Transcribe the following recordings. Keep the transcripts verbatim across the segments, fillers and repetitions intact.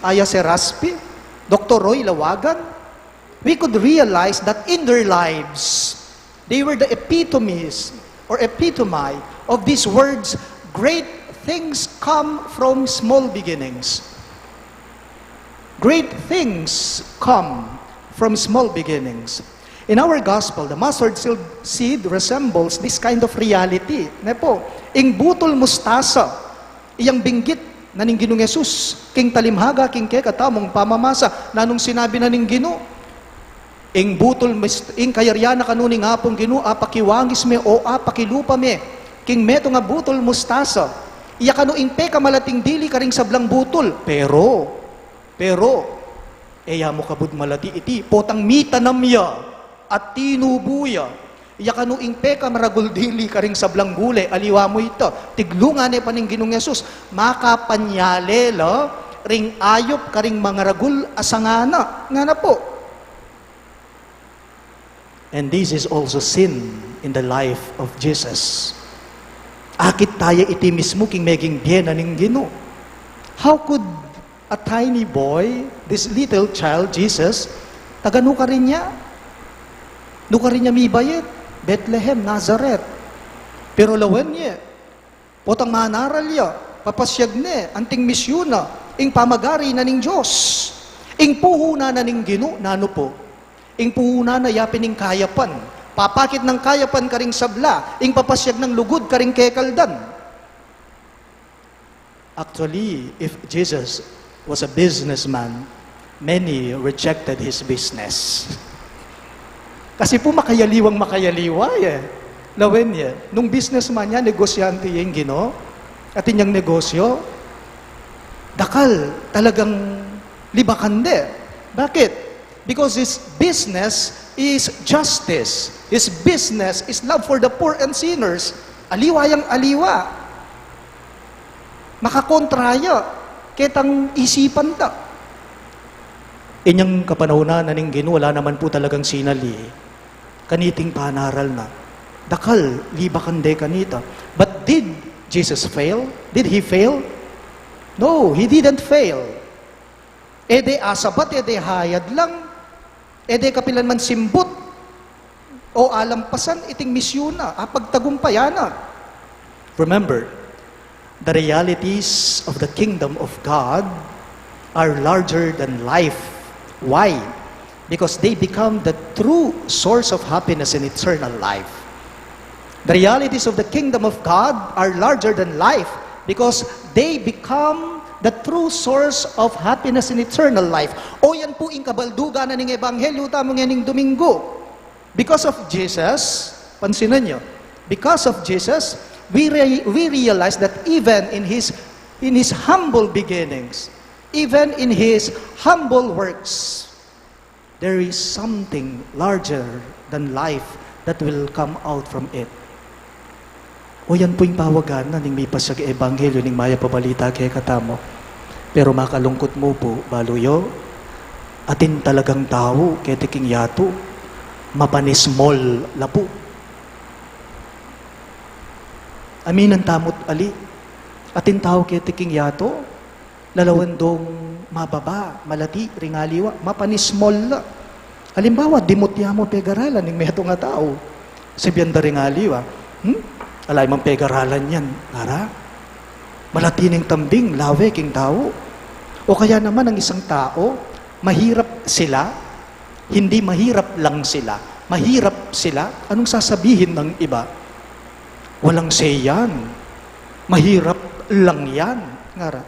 Aya Seraspi, Doctor Roy Lawagan, we could realize that in their lives, they were the epitomes or epitome of these words, "Great things come from small beginnings." Great things come from small beginnings. In our gospel, the mustard seed resembles this kind of reality. Ne pu, ing butul mustasa, iyang binggit na ning Ginung Jesus king talimhaga king kekatamung pamamasa. Nanung sinabi na ning Ginu? Ing butul must-, ing kayarian na kanu ning Apung Ginu, apakiwangis me o apakilupa me king metung a butul mustasa. Iya kanu ing pekamalating dili karing sablang butul. Pero, pero, e ya mu kabud malati iti, potang mitanam ya at tinubu ya, iya kanu ing pekamaragul dili karing sablang gule. Aliwa mu ita, tiglungan ne pa ning Ginung Jesus, makapanyale la ring ayup karing mangaragul a sanga na. Ngana pu. And this is also seen in the life of Jesus. Akit taya iti mismu king meging bie na ning Ginu. How could a tiny boy, this little child, Jesus, taga nu karin ya? Nu karin ya mibayit? Bethlehem, Nazareth. Pero lawen ye, potang manaral ya, papasyag ne anting misyun na, ing pamagari na ning Dios. Ing puhunan na ning Ginu, nanu pu? Ing puhunan na yapin ing kayapan. Papakit nang kayapan karing sabla, ing papasyag nang lugud karing kekaldan. Actually, if Jesus was a businessman, many rejected his business. Kasi pu makayaliwang makayaliwa ye. Lawen ye, nung businessman ya, negosyante ye ing Ginu, atin yang negosyo, dakal talagang libakan de. Bakit? Because his business is justice. His business is love for the poor and sinners. Aliwa yang aliwa. Makakontra ya ketang isipan ta. Inyang kapanahunan na ning Ginu, ala naman pu talagang sinali kaniting panaral na. Dakal libakan de kanita. But did Jesus fail? Did he fail? No, he didn't fail. E de asabat, e de hayad lang, e de kapilan man simbut o alampasan iting misyun na, apagtagumpayan na. Remember, the realities of the kingdom of God are larger than life. Why? Because they become the true source of happiness and eternal life. The realities of the kingdom of God are larger than life because they become the true source of happiness and eternal life. O yan pu ing kabaldugan na ning ebanghelyo tamu ngening Domingo. Because of Jesus, pansinan nyo, because of Jesus, we, re- we realize that even in his, in his humble beginnings, even in his humble works, there is something larger than life that will come out from it. O yan pu ing pawagan na ning mipasyag ebanghelyo ning mayap a balita kekatamu. Pero makalungkut mu pu, balu yu, atin talagang tau keti king yatu, mapanismol la pu. Aminan tamu't ali, atin tau keti king yatu, lalawen dong mababa, malati, ring aliwa, mapanismol la. Alimbawa, dimut ya mu pegaralan ning metung a tau. Sabian da ring aliwa, "Hmm? Ala ya mang pegaralan yan, ngara? Malati ning tambing, lawe king tau." O kaya naman ang isang tao, mahirap sila, hindi mahirap lang sila, mahirap sila. Anong sasabihin ng iba? "Walang say yan. Mahirap lang yan," ngara.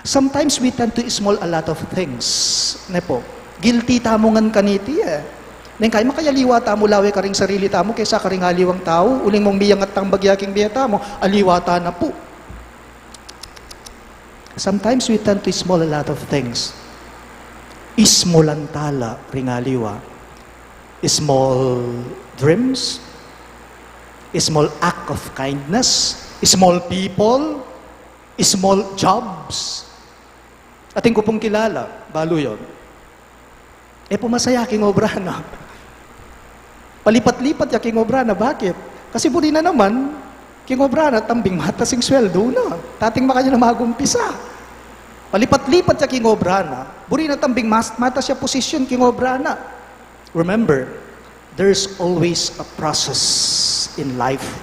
Sometimes we tend to small a lot of things. Ne pu? Guilty tamu ngan kaniti e. Neng kay makayaliwa tamu lawe karing sarili tamu kesa karing aliwang tau, uling mung miyangat tang bagya king bie tamu, aliwa ta na pu. Sometimes we tend to small a lot of things. Ismolan ta la ring aliwa. Small dreams, small act of kindness, small people, small jobs. Atin ku pung kilala, balu yu, e pu masaya king obra na. Palipat-lipat ya king obra na. Bakit? Kasi buri na naman king obra na, tambing matas ing sweldo na. Tating makanyan na magumpisa. Palipat-lipat ya king obra na, buri na tambing mas, matas ya posisyon king obra na. Remember, there's always a process in life.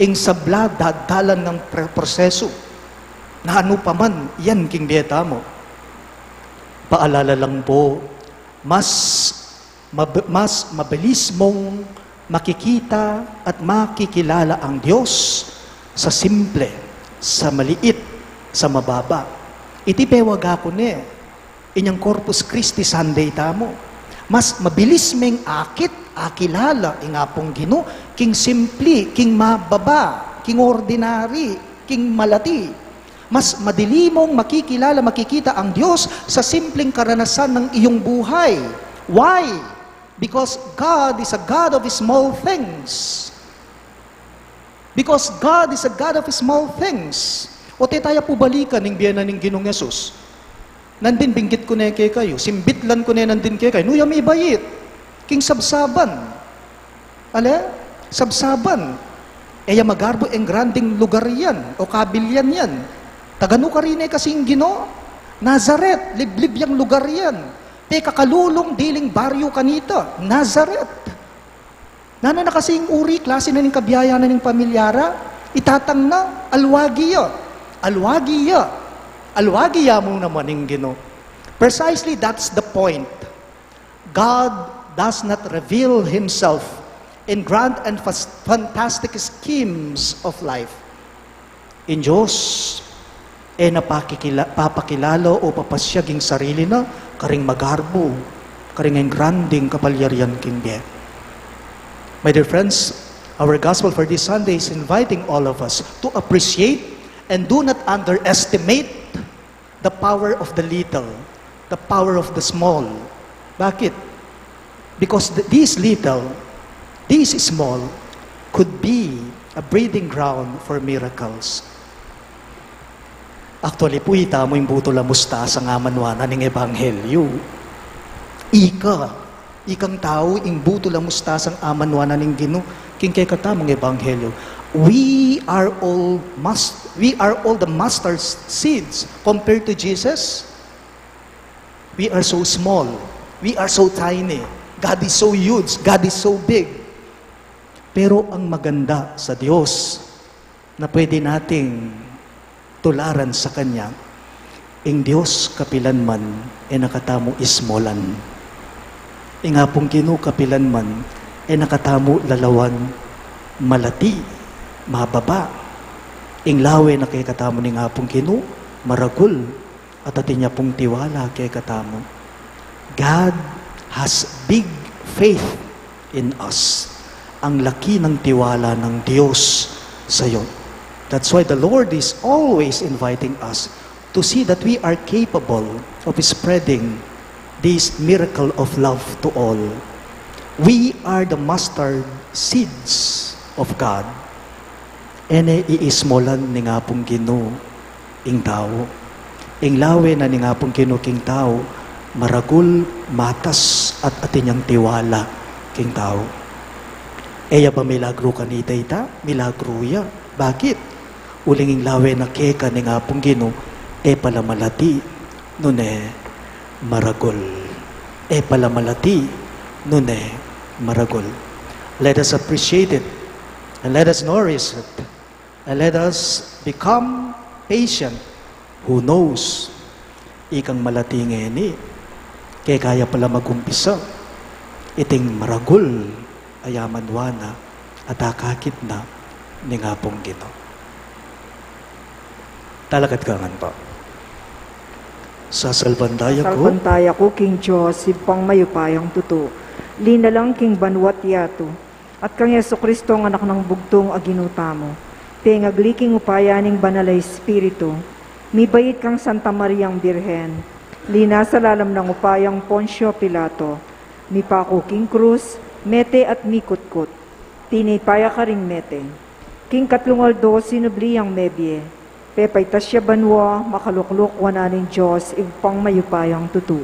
Ing sabla, dadalan ng pre-, proseso. Na anu pa man, yan king bie tamu. Paalala lang po, mas mab-, mas mabilis mong makikita at makikilala ang Diyos sa simple, sa maliit, sa mababa. Iti pewaga ku ne, inyang Corpus Christi Sunday tamu. Mas mabilis meng akit, akilala, ing Apung Ginu, king simple, king mababa, king ordinary, king malati. Mas madali mong makikilala, makikita ang Diyos sa simpleng karanasan ng iyong buhay. Why? Because God is a God of small things. Because God is a God of small things. O te taya pu balikan ing bie na ning Ginung Jesus. Nandin binggit ku ne kekayu, simbitlan ku ne nandin kekayu, nu ya mibait king sabsaban. Ale? Sabsaban. E ya magarbu ing granding lugar yan, o kabilyan yan. Taga nu karin e kasi ing Ginu? Nazaret, liblib yang lugar yan. Pekakalulung diling baryu kanita, Nazaret. Nanu na kasi ing uri, klasi na ning kabyayan na ning pamilya ra, itatang na, alwagi ya. Alwagi ya. Alwagi ya mu naman ing Ginu. Precisely, that's the point. God does not reveal himself in grand and fas-, fantastic schemes of life. Ing Dios, e na pakikila-, papakilala o papasyag ing sarili na karing magarbu, karing engranding kapalyarian king bie. My dear friends, our gospel for this Sunday is inviting all of us to appreciate and do not underestimate the power of the little, the power of the small. Bakit? Because th-, this little, this small, could be a breeding ground for miracles. Actually pu, itamu ing butul a mustasang amanuan na ning ebanghelyo. Ika, ikang tau, ing butul a mustasang amanuan na ning Ginu, king kekatamung ebanghelyo. We are all must-, we are all the mustard seeds compared to Jesus. We are so small. We are so tiny. God is so huge. God is so big. Pero ang maganda sa Dios na pwede nating tularan sa Kanya, ing Dios kapilanman e na katamu ismolan. Ing Apung Ginu kapilanman e na katamu lalawan malati, mababa. Ing lawe na kekatamu ning Apung Ginu, maragul, at atin ya pung tiwala kekatamu. God has big faith in us. Ang laki ng tiwala ng Diyos sa'yo. That's why the Lord is always inviting us to see that we are capable of spreading this miracle of love to all. We are the mustard seeds of God. E ne iismolan ning Apung Ginu ing tau. Ing lawe na ning Apung Ginu king tau, maragul, matas, at atin yang tiwala king tau. E ya ba milagru kanita ita? Milagru ya. Bakit? Uling ing lawe na keka ning Apung Ginu, e pala malati, nune maragul. E pala malati, nune maragul. Let us appreciate it, and let us nourish it, and let us become patient. Who knows? Ikang malati ngeni, kekaya pala magumpisa iting maragul a yamanwa na at akakit na ning Apung Ginu. Talakad ka ngan pa. Sasalpantaya ku. Sasalpantaya ku king Dios, Ibpang mayupayang tutu. Linalang king banua't yatu, at kang Jesucristo, ang Anak nang Bugtung a Ginu tamu, pengagli king upaya ning Banal a Espiritu, mibait kang Santa Mariang Birhen, linasa lalam nang upayang Poncio Pilato, mipaku king krus, mete at mikutkut, tinipa ya karing mete. King katlung aldo sinubli yang mebie, pepaitas ya banua, makalukluk wanan ning Dios, Ibpang mayupayang tutu.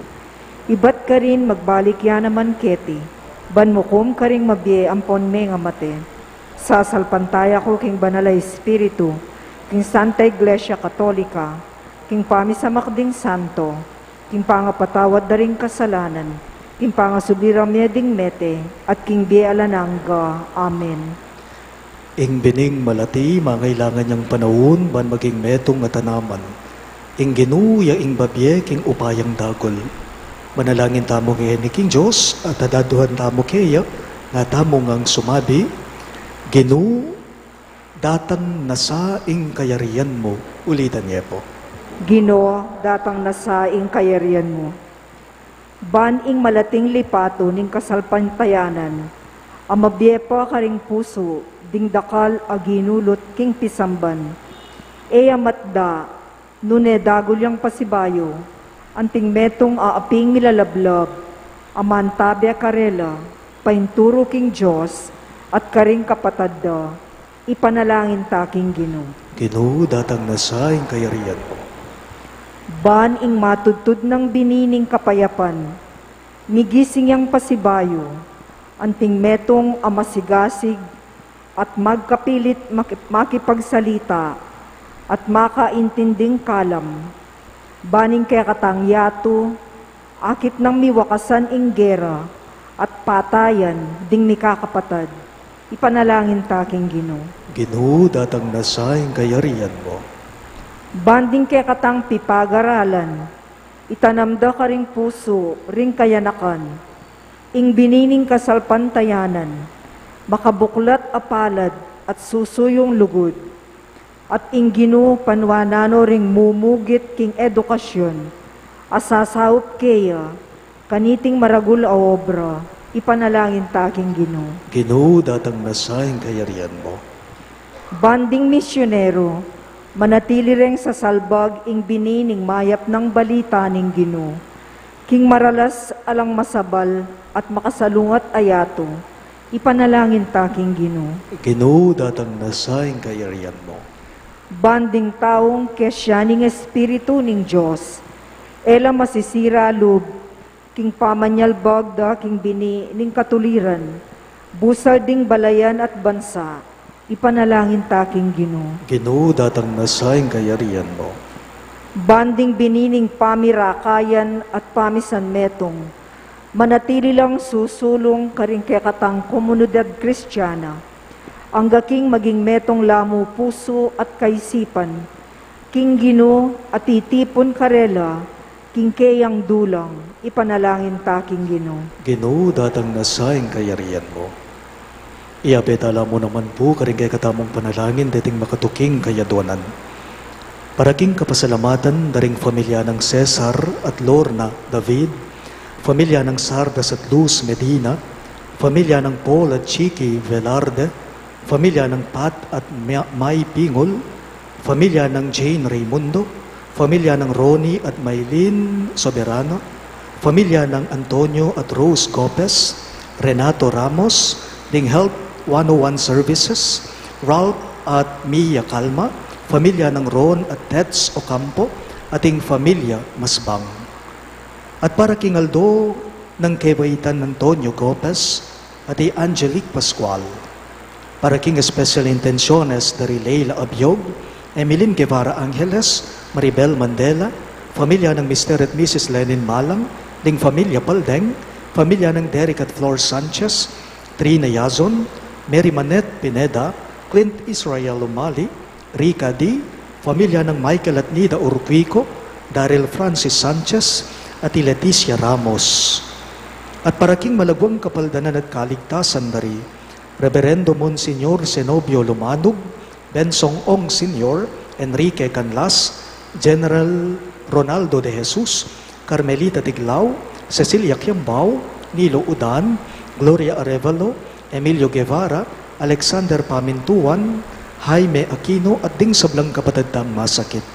Ibat karin magbalik ya naman keti, ban mukum karing mabie ampon mengamate. Sasalpantaya ku king Banal a Espiritu, king Santa Iglesia Katolika, king pamisamak ding santo, king pangapatawad da ring kasalanan, king pangasubli ra mie ding mete, at king bie alang angga. Amen. Ing bining malati, mangailangan yang panaun, ban maging metung a tanaman. Ing Ginu ya ing babie king upayang dagul. Manalangin tamu ngeni king Dios, at adaduhan tamu keya, nga tamu ngang sumabi, Ginu, datang na sa ing kayarian mu. Ulitan ye pu. Ginu, datang na sa ing kayarian mu. Ban ing malating lipatu ning kasalpantayanan, a mabie pa karing pusu ding dakal a ginulut king pisamban. E ya matda, nune dagul yang pasibayu, anting metung a aping milalablab, a mantabe karela, painturu king Dios, at karing kapatad da, ipanalangin ta king Ginu. Ginu, datang na sa ing kayarian mu. Ban ing matudtud nang bini ning kapayapan, migising yang pasibayu, anting metung a masigasig, at magkapilit maki-, makipagsalita, at makaintinding kalam, ban ing kekatang yatu, akit nang miwakasan ing gera, at patayan ding mikakapatad, ipanalangin ta king Ginu. Ginu, datang na sa ing kayarian mu. Ban ding kekatang pipagaralan, itanam da karing pusu ring kayanakan, ing bini ning kasalpantayanan, makabuklat a palad at susuyung lugud, at ing Ginu panuanan no ring mumugit king edukasyon, a sasaup keya, kaniting maragul a obra, ipanalangin ta king Ginu. Ginu, datang na sa ing kayarian mu. Ban ding misyonero, manatili reng sasalbag ing bini ning mayap nang balita ning Ginu, king maralas alang masabal at makasalungat a yatu, ipanalangin ta king Ginu. Ginu, datang na sa ing kayarian mu. Ban ding taung kesya ning Espiritu ning Dios, e la masisira lub, king pamanyalbag da king bini ning katuliran, busal ding balayan at bansa, ipanalangin ta king Ginu. Ginu, datang na sa ing kayarian mu. Ban ding bini ning pamirakayan at pamisanmetung, manatili lang susulung karing kekatang komunidad Kristiana, angga king maging metung la mu pusu at kaisipan, king Ginu a titipun karela, king keyang dulang, ipanalangin ta king Ginu. Ginu, datang na sa ing kayarian mu. Iyabe ta la mu naman pu karing kekatamung panalangin deting makatuking kayadwanan. Para king kapasalamatan da ring familia nang Cesar at Lorna David, familia nang Sardas at Luz Medina, familia nang Paul at Chiqui Velarde, familia nang Pat at Ma-, May Pingul, familia nang Jane Raymundo, familia nang Ronnie at Maylene Soberano, familia nang Antonio at Rose Gopez, Renato Ramos, ding Health one oh one Services, Ralph at Mia Calma, familia nang Ron at Tets Ocampo, at ing familia Masbang. At para king aldo nang kebaitan Antonio Gopez at i Angelique Pascual. Para king special intenciones da ri Leila Abiog, Emilin Guevara Angeles, Maribel Mandela, familia nang Mister at Missus Lenin Malang, ding familia Paldeng, familia nang Derek at Flor Sanchez, Trina Yazon, Mary Manette Pineda, Clint Israel Umali, Rica D, familia nang Michael at Nida Urquico, Daryl Francis Sanchez, at i Leticia Ramos. At para king malagwang kapaldanan at kaligtasan da ri Reverendo Monsignor Zenobio Lumanug, Bensong Ong Senior, Enrique Canlas, General Ronaldo de Jesus, Carmelita Tiglao, Cecilia Kiambao, Nilo Udan, Gloria Arevalo, Emilio Guevara, Alexander Pamintuan, Jaime Aquino, at ding sablang kapatad tang masakit.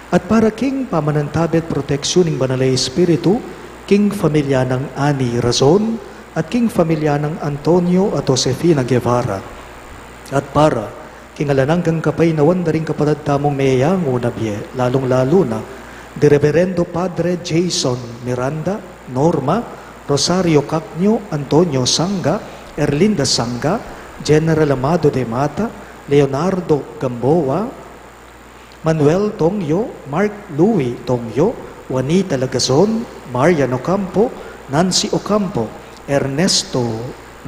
At para king pamanantabe at proteksyon ning Banal a Espiritu, king familia nang Ani Razon, at king familia nang Antonio at Josefina Guevara. At para king alang anggang kapaynawan da ring kapatad tamung meyangu na bie, lalung-lalu na di Reverendo Padre Jason Miranda, Norma, Rosario Cacño, Antonio Sanga, Erlinda Sanga, General Amado de Mata, Leonardo Gamboa, Manuel Tongyo, Mark Louis Tongyo, Juanita Lagazon, Marian Ocampo, Nancy Ocampo, Ernesto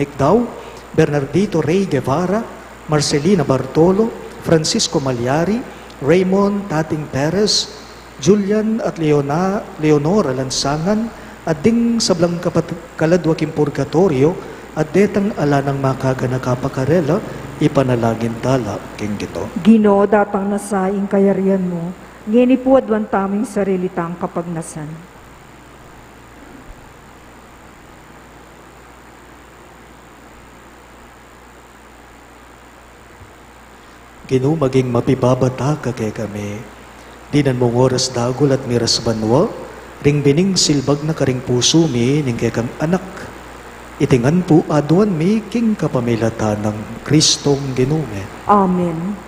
Nicdao, Bernardito Rey Guevara, Marcelina Bartolo, Francisco Malyari, Raymond Tating Perez, Julian at Leona-, Leonora Lansangan, at ding sablang kapat-, kaladwa king purgatoryo, at detang ala nang makaganaka pa karela, ipanalangin tala king Ginu. Ginu, datang na sa ing kayarian mu, ngeni pu aduan tamu ing sarili tang kapagnasan. Ginu, maging mapibabata ka kekami. Dinan mung oras dagul at miras banua, ring bining silbag na karing pusu mi ning kekang anak. Iti ngan pu aduan mi king kapamilatan nang Kristong Ginu mi. Amen.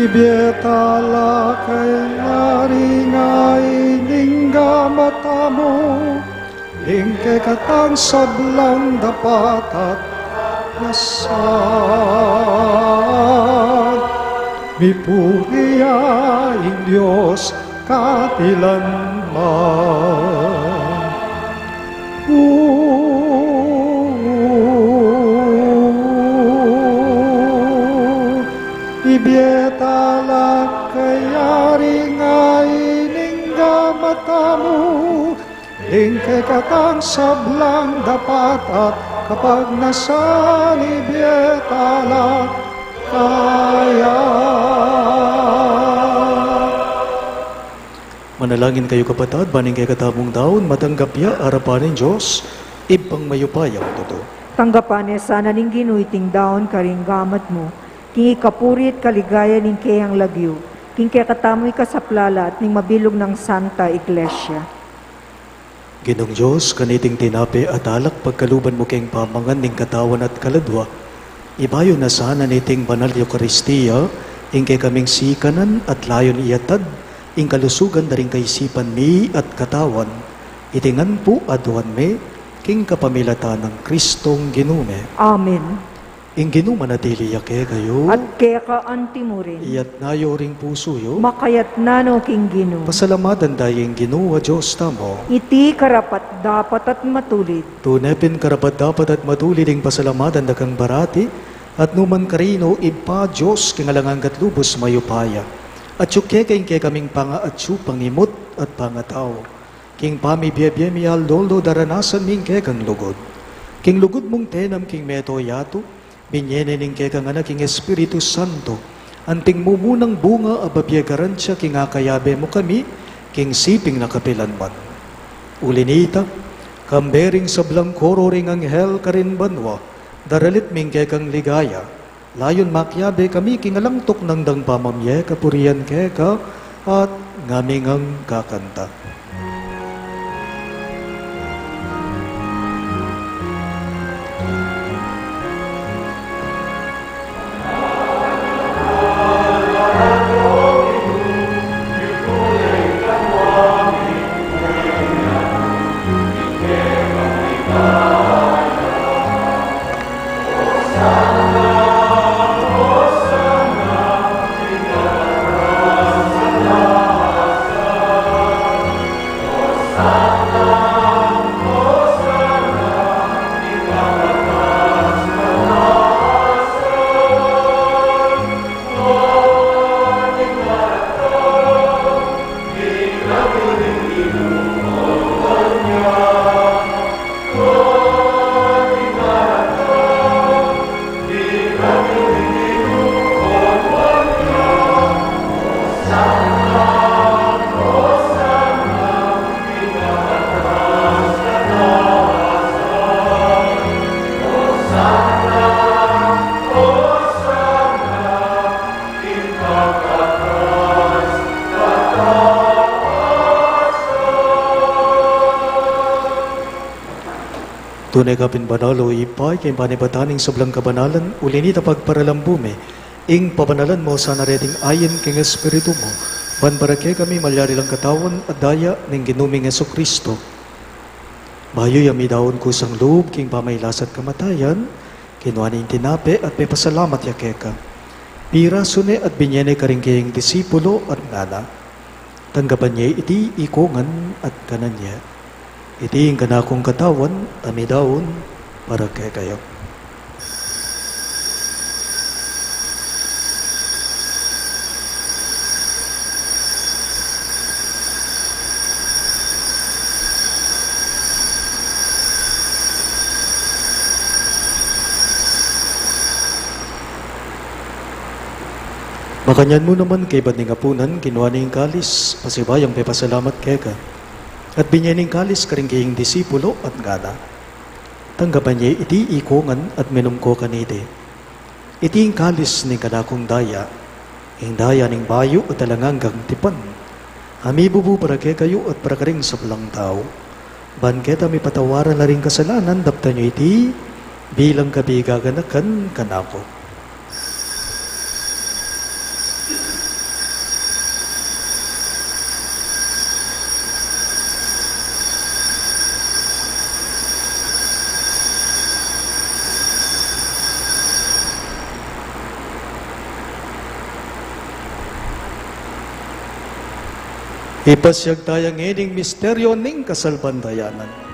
Ibie tala kayari ngeni ing gamat tamu, ing kekatang sablang dapat at nasan. Mipuri ya ing Dios kapilanman. Ibie tala kayari ngeni ing gamat tamu, ing kekatang sablang dapat at kapagnasan. Ibie tala kaya. Manalangin kayu, kapatad, ban ing kekatamung daun matanggap ya arapan ning Dios, Ibpang mayupayang tutu. Tanggapan na sana ning Ginu iting daun karing gamat mu, king ikapuri at kaligayan ning keyang lagyu, king kekatamung ikasaplala at ning mabilug nang Santa Iglesia. Ginung Dios, kaniting tinape at alak pagkaluban mu keng pamangan ning katawan at kaladua, ibayu na sana niting banal Eukaristia ing kekaming sikanan at layun iatad ing kalusugan da ring kaisipan mi at katawan. Iti ngan pu aduan mi king kapamilatan nang Kristong Ginu mi. Amen. Ing Ginu manatili ya kekayu. At keka anti mu rin. Iyatas yu ring pusu yu. Makayatas no king Ginu. Pasalamatan da ing Ginu a Dios tamu. Iti karapat-dapat at matulid. Tune pin karapat-dapat at matulid ing pasalamatan da kang parati, at nukarin man, Ibpa, Dios king alang angga at lubus mayupaya. Atyu keka ing kekaming pangaatyu, pangimut at pangatau, king pamibiebie mi aldo-aldo daranasan mi ing kekang lugud. King lugud mung tenam king mabilug a yatu, binie ne ning kekang Anak ing Espiritu Santo, Anting mumunang bunga a bibie garantia king akayabe mu kami, king siping na kapilanman. Uli nita, kambe ring sablang koro ring anghel karin banua, daralit mi ing kekang ligaya, layun makiabe kami king alang tuknang dang pamamie kapurian keka, at ngaming kakanta. Tune ka pin banal, o Ibpa, king panibatan ning sablang kabanalan, uli nita pagparalambu mi ing pabanalan mu sana reting ain king Espiritu mu, ban para kekami malyari lang katawan at daya ning Ginu ming Jesucristo. Bayu ya midaun kusang lub king pamailas at kamatayan, kinua ne ing tinape at pepasalamat ya keka. Pirasu ne at binie ne karing keyang disipulo at ngana: Tanggapan ye iti ikongan at kanan ye. Iti ing kanakung katawan a midaun para kekayu. Makanyan mu naman kaybat ning apunan, kinua ne ing kalis, pasibayung pepasalamat keka, at binie ne ing kalis karing keyang disipulo at ngana: Tanggapan ye iti ikongan at minum ko kaniti. Iti ing kalis ning kanakung daya, ing daya ning bayu at alang anggang tipan, a mibubu para kekayu at para karing sablang tau, ban keta mipatawaran la ring kasalanan. Daptan yu iti bilang kabie gaganakan kanaku. Ipasiag taya ngeni ing misteryo ning kasalpantayanan.